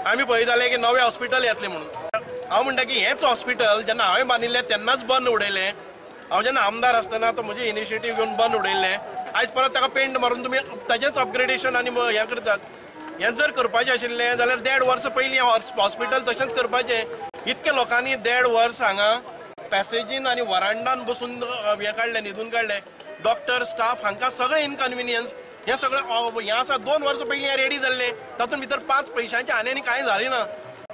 आमी पळयताले की नवें हॉस्पिटल येतलें म्हणून. हांव म्हणटा की हेंच हॉस्पिटल जेन्ना हांवें बांदिल्लें तेन्नाच बंद उडयलें. हांव जेन्ना आमदार आसतना तो म्हजे इनिशिएटीव घेवन बंद उडयल्लें. आयज परत ताका पेंट मारून तुमी ताजेंच अपग्रेडेशन आनी हें करतात. हें जर करपाचें आशिल्लें जाल्यार 1.5 वर्स पयलीं हॉस्पिटल तशेंच करपाचें. इतके लोकांनी 1.5 वर्स हांगा पॅसेजीन आनी वरांडान बसून हें काडलें, न्हिदून काडलें. डॉक्टर स्टाफ हांकां सगळें इनकन्विनियन्स हें सगळें हें आसा. 2 वर्सां पयलीं हें रेडी जाल्लें, तातूंत भितर 5 पयशांचें आनी आनी कांय जालें ना.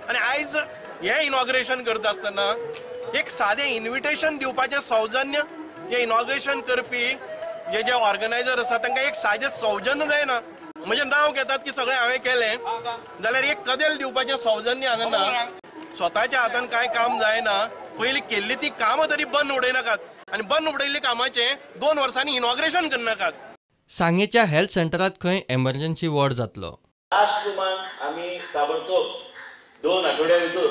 आनी आयज हें इनॉग्रेशन करता आसतना एक सादें इन्विटेशन दिवपाचें सौजन्य हें इनॉग्रेशन करपी जे जे ऑर्गनायझर आसा तांकां एक सादें सौजन्य जायना. म्हणजे नांव घेतात की सगळें हांवें केलें जाल्यार एक कदेल दिवपाचें सौजन्य हांगा ना. स्वताच्या हातान कांय काम जायना. पयलीं केल्ली ती कामां तरी बंद उडयनाकात आनी बंद उडयल्ली कामाचें 2 वर्सांनी इनॉग्रेशन करनाकात. सांगेच्या हेल्थ सेंटरात खंय एमर्जन्सी वॉर्ड जातलो. लास्ट रुमान आमी ताबडतोब 2 आठवड्या भितर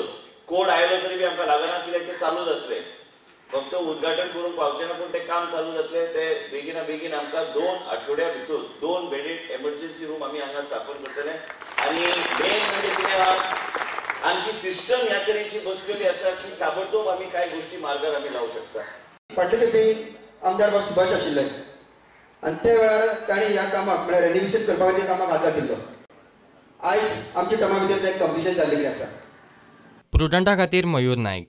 कोड आयलो तरी बी आमकां लागना कित्याक ते चालू जातले. फक्त उद्घाटन करूंक पावचें ना पूण तें काम चालू जातलें. ते बेगिना बेगीन आमकां 2 आठवड्या भितर 2 बेडेड एमर्जन्सी रूम आमी हांगा स्थापन करतले. आनी मेन म्हणजे कितें आहा, आमची सिस्टम ह्या तरेची बसलेली आसा की ताबडतोब आमी कांय गोश्टी मार्गार आमी लावूं शकता. फाटले खेपे आमदार बाब सुभाष आशिल्ले आनी त्या वेळार तांणी ह्या कामाक म्हळ्यार रेनिवेशन करपा खातीर कामाक हात घातिल्लो. आयज आमच्या टर्मा भितर तें कंप्लिशन जाल्लें आसा. प्रुडंटा खातीर मयूर नायक.